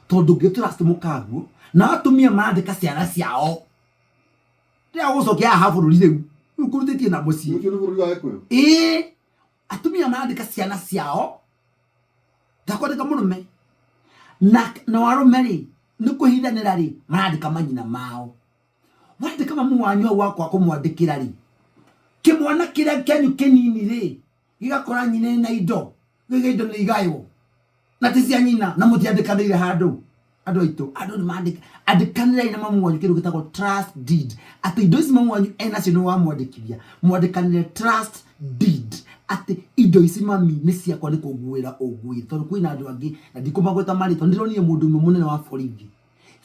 Tondũ ngĩ trust mũkaguo na atumia marandĩka ciana ciao. Ndĩrenda gũcokia haha bũrũri rĩu. Rĩu kũrutĩtie na mũciĩ. Ũcio nĩ bũrũri wa Gĩkũyũ. Ĩĩ, atumia marandĩka ciana ciao ndakwandĩka mũrũme na na arũme rĩ nĩ kwĩhithanĩra rĩ marandĩka manyina mao. Wandĩka mamu wanyu hau wakwa kũmwandĩkĩra rĩ, kĩmwana kĩrĩa kĩanyu kĩnini rĩ gĩgakora nyina ena indo, gĩga indo nĩ igaywo na ti cia nyina na mũtiandĩkanĩire handũ. Andũ aitũ, andũ nĩ mandĩka, andĩkanĩrai na mamu wanyu kĩndũ gĩtagwo trust deed, atĩ indo ici mamu wanyu enacio nĩ wamwandĩkithia, mwandĩkanĩre trust deed atĩ indo ici mami nĩ ciakwa nĩ kũnguĩra ũnguĩire, tondũ kwĩna andũ angĩ na ndikũmagweta marĩtwa, nĩ ndĩronire mũndũ ũmwe mũnene wa borithi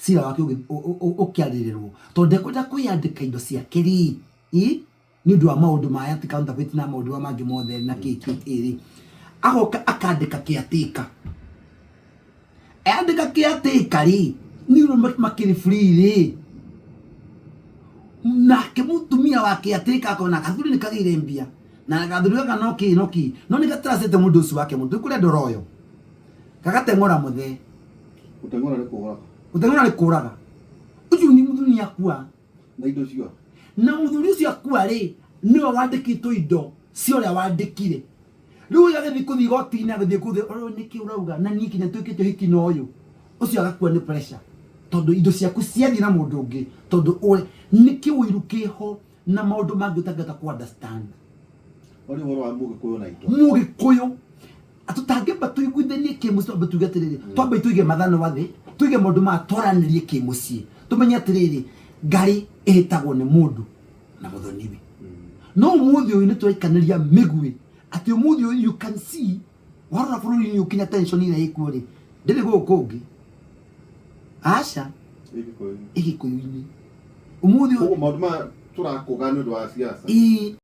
cira wake ũkĩarĩrĩrwo tondũ ndekwenda kwĩyandĩka indo ciake rĩ, ĩ nĩ ũndũ wa maũndũ maya ti counterfeit na maũndũ maya mangĩ mothe na kĩ kĩ kĩ rĩ, agoka akandĩka caretaker. Andĩka caretaker rĩ, nĩ ũndũ makĩrĩ free rĩ, nake mũtumia wa caretaker akona gathuri nĩ kagĩire mbia na gathuri gaka no kĩ no kĩ no nĩ gatracĩte mũndũ ũcio wake mũno. Rĩu kũrĩ andũ royo gagateng'ũra mũthee. Gũteng'ũra nĩ kũũraga. Gũteng'ũra nĩ kũũraga. Ũcio nĩ mũthuri nĩ akua. Na indo cia? Na mũthuri ũcio akua rĩ, nĩwe wandĩkĩtwo indo cia ũrĩa wandĩkire. Rĩu ũyũ agĩthiĩ kũthiĩ igoti-inĩ agĩthiĩ kũthiĩ, ũyũ nĩkĩ ũrauga na niĩ kinya twĩkĩte ũhiki na ũyũ. Ũcio agakua nĩ pressure tondũ indo ciaku ciathiĩ na mũndũ ũngĩ tondũ ũrĩ nĩkĩ ũiru kĩho na maũndũ mangĩ ũtangĩhota kũ understand. Waria ũhoro wa mũgĩkũyũ na indo. Mũgĩkũyũ tũtangĩamba tũiguithanie kĩmũciĩ twambe tuge atĩrĩrĩ, twambe tũige mathanwa thĩ, tũige maũndũ maya twaranĩrie kĩmũciĩ, tũmenye atĩrĩrĩ, ngarĩ ĩhĩtagwo nĩ mũndũ na mũthoniwe. No ũmũthĩ ũyũ nĩ tũraikanĩria mĩguĩ atĩ ũmũthĩ ũyũ you can see warora bũrũri-inĩ ũyũ kinya tension ĩrĩa ĩkuo rĩ, ndĩrĩ gũkũ kũngĩ. Aca, Ĩ Gĩkũyũ-inĩ. ĩ Gĩkũyũ-inĩ. Ũmũthĩ ũyũ Koguo maũndũ maya tũrakũga nĩ ũndũ wa siasa. Ĩĩ.